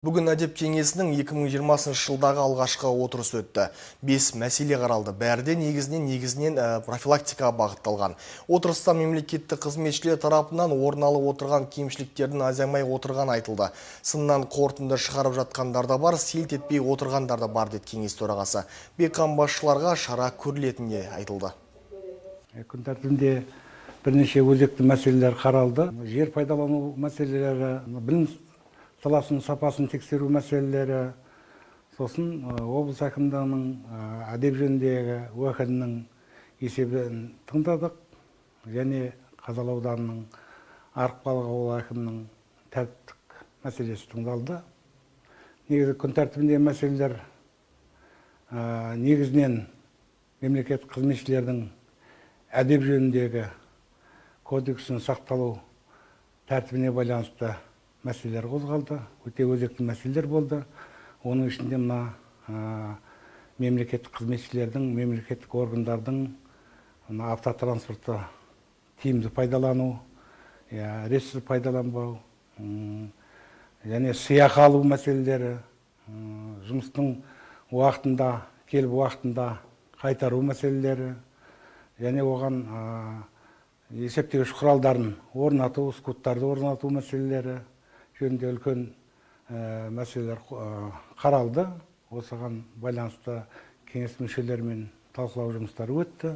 Бүгін Әдеп кеңесінің 2020 жылдағы алғашқы отырысы өтті. 5 мәселе қаралды. Бәрі де негізінен профилактикаға бағытталған. Отырыста мемлекеттік қызметшілер тарапынан орын алып отырған кемшіліктердің азаймай отырғаны айтылды. Сыннан қорытынды шығарып жатқандар да бар, селт етпей отырғандар да бар, деді кеңес төрағасы. Бейқам басшыларға шара көрілетіні айтылды. Күн тәртібінде бірнеше өзекті мәселелер қаралды. Жер пайдалану мәселелері, білім саласының сапасын тексеру мәселелері, сосын облыс әкімдігінің әдеп жөніндегі уәкілінің есебін тыңдадық және Қазалы ауданының Арықбалық ауылы әкімінің тәртіптік мәселесі тыңдалды. Негізі күн тәртібіндегі мәселелер негізінен мемлекеттік қызметшілердің әдеп жөніндегі кодексін сақталу тәртібіне байланысты мәселелер қозғалды, өте өзекті мәселелер болды. Оның ішінде мына мемлекеттік қызметшілердің, мемлекеттік органдардың мына автотранспортты тиімді пайдалану, ретсіз пайдаланбау, және сыйақы алу мәселелері, жұмыстың уақытында келіп уақытында қайтару мәселелері, және оған есептегіш құралдарын орнату, скуттарды орнату мәселелері жөнінде үлкен мәселелер қаралды. Осыған байланысты кеңес мүшелерімен талқылау жұмыстары өтті.